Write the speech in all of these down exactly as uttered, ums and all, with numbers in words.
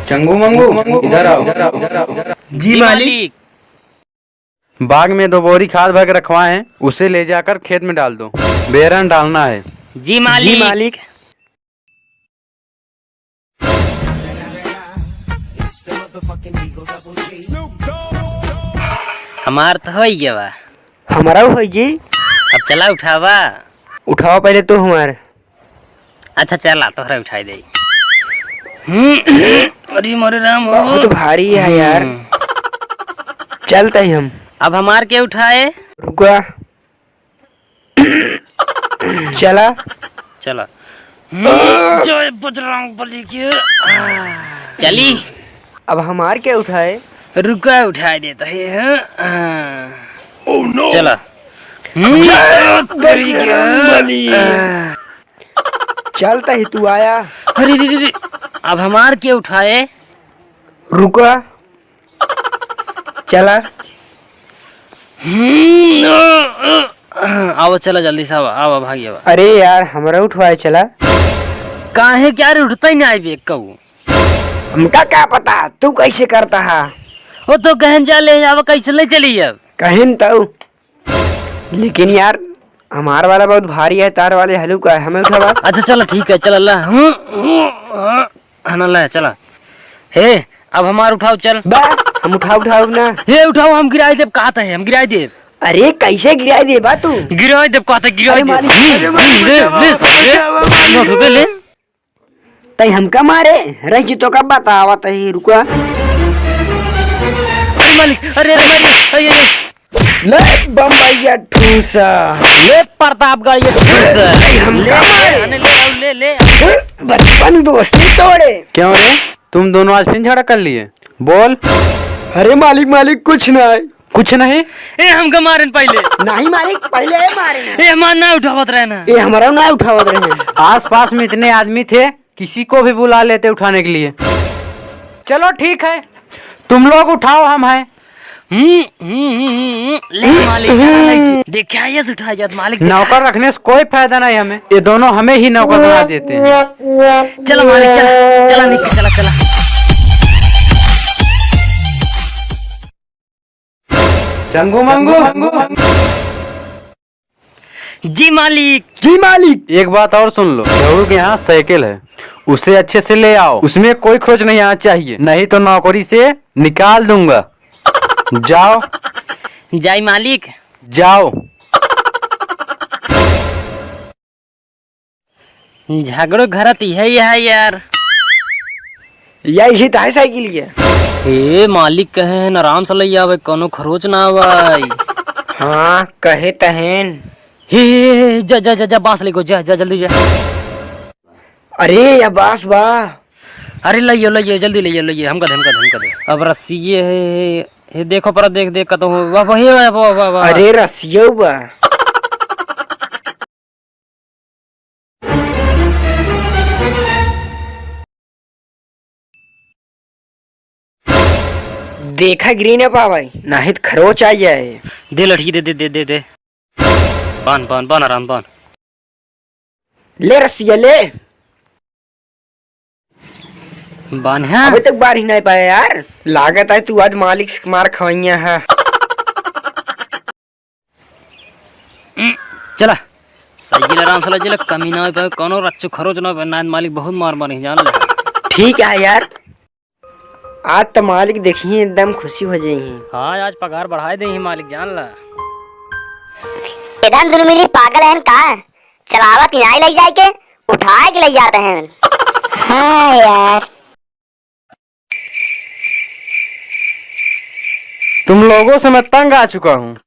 चंगू मंगू, इधर आओ। जी मालिक। बाग में दो बोरी खाद भर के रखवाए हैं, उसे ले जाकर खेत में डाल दो। बेरन डालना है। जी मालिक। जी मालिक। हमार तो होई गवा। हमारा होई जी। अब चला उठावा। उठावा पहले तो हमार। अच्छा चला, तोहरा उठाई दे। हम्म, अरे मोरे राम हो। बहुत भारी है यार। हम्म। चलते ही हम। अब हमार के उठाए? रुका। चला। चला। हम्म, जय बजरंग बली के। चली। अब हमार के उठाए? रुका, उठाए देता है, हाँ। चला। हम्म, जय तेरी बजरंग बली। चलता ही तू आया। अरे रे रे रे, अब हमार के उठाए? रुका। चला। हम्म, अ, अ, आवा, चला जल्दी से आवा, आवा, भागी आवा। अरे यार, हमरा उठवाए चला। काहे क्या रे, उठता ही नहीं आइबे कहू। हमका क्या पता, तू कैसे करता है? वो तो कहन जा ले आवा, कैसे ले चली अब? कहन तो। लेकिन यार, हमार वाला बहुत भारी है, तार वाले हल्का है, हमें उठावा। अच्छा, चला, ठीक है, चला, ला। हम्म, हम्म, हाँ, हाँ, ना, ला, चला। हे, अब हमार उठाओ, चल। बा, हम उठाओ, उठाओ ना। हे, उठाओ, हम गिराई देब, कहा था, हम गिराई देब। अरे, कैसे गिराई देबा तू? गिराई देब, कहा था, गिराई अरे देब। मालिक, हम्म, अरे मालिक, हम्म, ले, बचावा, ले, ले, बचावा, ले, मालिक। उठो, ले। तई हमका मारे? रह जी तो का बतावा तई, रुका। अरे मालिक, अरे, अरे, मालिक, अरे, अरे। ले बम्बैया ठूसा। ले प्रतापगढ़ ये ठूसा। तई हमका ले, मारे? ले, ले, ले, ले। बचपन दोस्ती तोड़े। क्यों रे, तुम दोनों आज फिर झगड़ा कर लिए? बोल। अरे मालिक, मालिक, कुछ ना है। कुछ नहीं? ए, हमका मारेन पहले। नहीं मालिक, पहले ए मारे। ए, हमार ना उठावत रहे ना। ए, हमारा ना उठावत रहे। आसपास में इतने आदमी थे, किसी को भी बुला लेते उठाने के लिए। चलो ठीक है, तुम लोग उठाओ, हम हैं। हम्म, हम्म, हम्म, हम्म, ले मालिक, चला लेके। देखा, ये से उठाया जात मालिक, देखा। नौकर रखने से कोई फायदा नहीं हमें, ये दोनों हमें ही नौकर बना देते हैं। चला मालिक, चला, चला निकल, चला, चला। चंगू मंगू। जी मालिक। जी मालिक। एक बात और सुन लो, झगड़ू के यहाँ साइकिल है, उसे अच्छे से ले आओ, उसमें कोई खरोच नहीं आना चाहिए, नहीं तो नौकरी से निकाल दूंगा। जाओ। जाई मालिक। जाओ। झगड़ो घरत इहे है यार। यही तो है साइकिल ये। ए मालिक कहे हैं आराम से ले आवे, कोनो खरोच ना आवे। हाँ, कहे तहेन। हे, हे, हे, जा, जा, जा, जा, बांस लेको, जा, जा, जल्दी जा। अरे, या बांस बा। अरे, लइयो, लइयो, जल्दी लइयो, लइयो, हमका दे, हमका दे, हमका दे। अब रस्सिये है, हे, हे, देखो पर देख, देख, कतो हो, वाह, वाह, वाह, वाह, वाह। अरे, रस्सियो बा। देखा गिरी ना पावे, नाहीं त खरोच आ जाए। दे लड़की, दे, दे, दे, दे, दे। बांध, बांध, बांध, आराम बांध। ले रस्सिया, ले। बांध, हाँ। अबे तक बांध ही नहीं पाया यार। लागत है तू आज मालिक से मार खवैया है। हम्म, चला। साइकिल आराम से ले चला, कमी ना हो पाए, कोनो रच्चू खरोच ना हो पाए, नाहीं मालिक बहुत मार मारी, जान ले। ठीक है यार, आज तो मालिक देखिए एकदम खुशी हो जाई हैं। हाँ, आज पगार बढ़ाए दे ही मालिक, जान ला। इधर दुनू मिली पागल हैं का? चलावत नहीं ले जाए के, उठाए के ले जाते हैं। हाँ यार। तुम लोगों से मैं तंग आ चुका हूँ।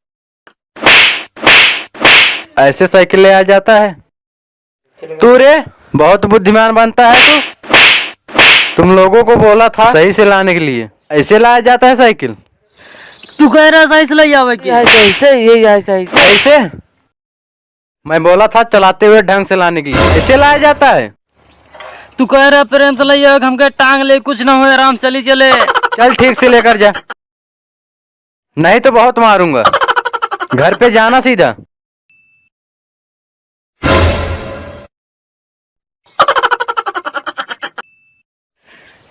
ऐसे साइकिल ले आ जाता है तू रे, बहुत बुद्धिमान बनता है तू। तुम लोगों को बोला था सही से लाने के लिए, ऐसे लाया जाता है साइकिल? तू कह रहा सही से ले आवे के? ऐसे, ऐसे, ये ऐसे, ऐसे। ऐसे? मैं बोला था चलाते हुए ढंग से लाने के लिए, ऐसे लाया जाता है? तू कह रहा प्रेम से ले आवे, हमके टांग ले, कुछ ना हो, आराम से चली चले। चल ठीक से लेकर जा, नहीं तो बहुत मारूंगा। घर पे जाना सीधा।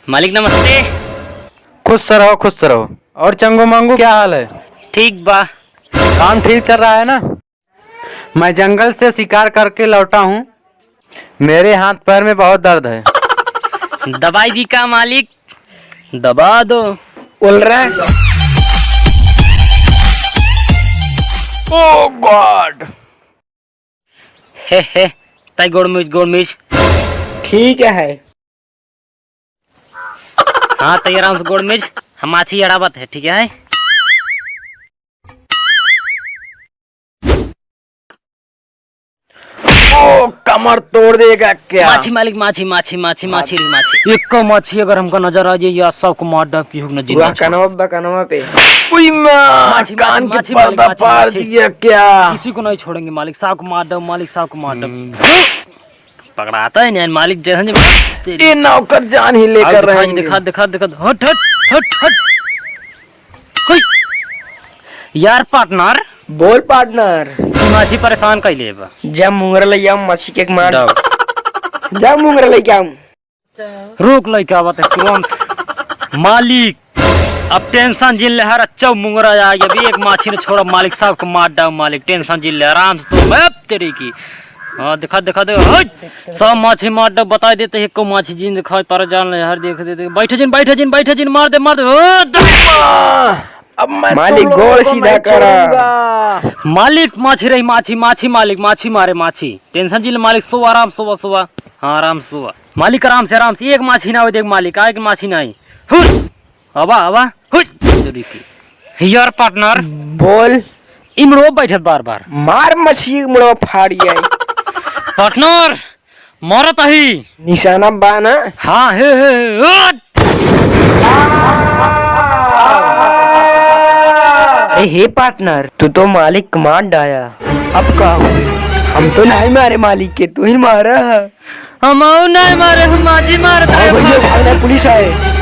मालिक नमस्ते। खुश रहो, खुश रहो। और चंगू मंगू, क्या हाल है? ठीक बा। काम ठीक चल रहा है ना? मैं जंगल से शिकार करके लौटा हूँ। मेरे हाथ पैर में बहुत दर्द है। दवाई दी का मालिक? दबा दो। बोल रहा है। Oh God! हे, हे, तै गोड़ मीच, गोड़ मीच। ठीक है। हाँ, तै आराम से गोड़ मीच, हम माछी अड़ावत है, ठीक है? ओ, कमर तोड़ देगा क्या? माछी मालिक, माछी, माछी, माछी, माछी रे, माछी। एको माछी अगर हमका नजर आ जाए, या सबको मार डाब की हुक न जिंदा वाह, छोड़। कनवा बा, कनवा पे। उई माँ, माछी, कान माछी, के माछी, पर्दा माछी, फाड़ माछी। दिया क्या? किसी को नहीं छोड़ेंगे मालिक, सबको मार डाब, मालिक, सबको मार डाब। हम्म। पकड़ाता है नहीं मालिक, जैसे नहीं तेरी। ये नौकर जान ही लेकर आओ, दिखा, रहेंगे। दिखा, दिखा, दिखा, हट, हट, हट, हट। हुई। यार पार्टनर। बोल पार्टनर। माछी परेशान कैले बा। जा मुंगरा ले आओ, मछली के मार। दो। जा मुंगरा ले आओ। रोक लइके आवत है तुरंत। मालिक, अब टेंशन जिन ले हर, अच्छा मुंगरा आ गया, अभी एक माछी न छोड़ा, मालिक साहब को मार डाओ मालिक, टेंशन जिन ले, आराम से सो, अब तेरी की। हाँ, दिखा, दिखा दे, हट। सब माछी मार डाओ, बताई देते हैं, एको माछी जिन दिखाई पर जान ले हर, देख दे, दे, बैठे जिन, बैठे जिन, बैठे जिन, मार दे, मार दे, ओ, दे। अब मैं मालिक, तुम लोगों गोड़ को सीधा नहीं करा। छोड़ूंगा। मालिक, माछी रही, माछी, माछी, मालिक, माछी मारे, माछी। टेंशन जिन ले मालिक, सो आराम, सोवा, सोवा। हाँ, आराम से सोवा। मालिक, आराम से, आराम से। एक माछी ना हो, देख मालिक, आए के माछी ना आई। हुट। आवा, आवा। हुट। तेरी की। यार पार्टनर। बोल। ई मुड़वा बैठत बार बार। मार मछली मुड़वा फाड़ जाए। पार्टनर। मारत ही। निशाना बा ना? हाँ, हे, हे, हे, हट! ए, हे पार्टनर, तू तो मालिक क मार डाया। अब का हो? हम तो नहीं मारे मालिक के, तू ही मारा है। हम और नहीं मारे, हम माछी मारत आओ है। भैया, भागना, पुलिस आए।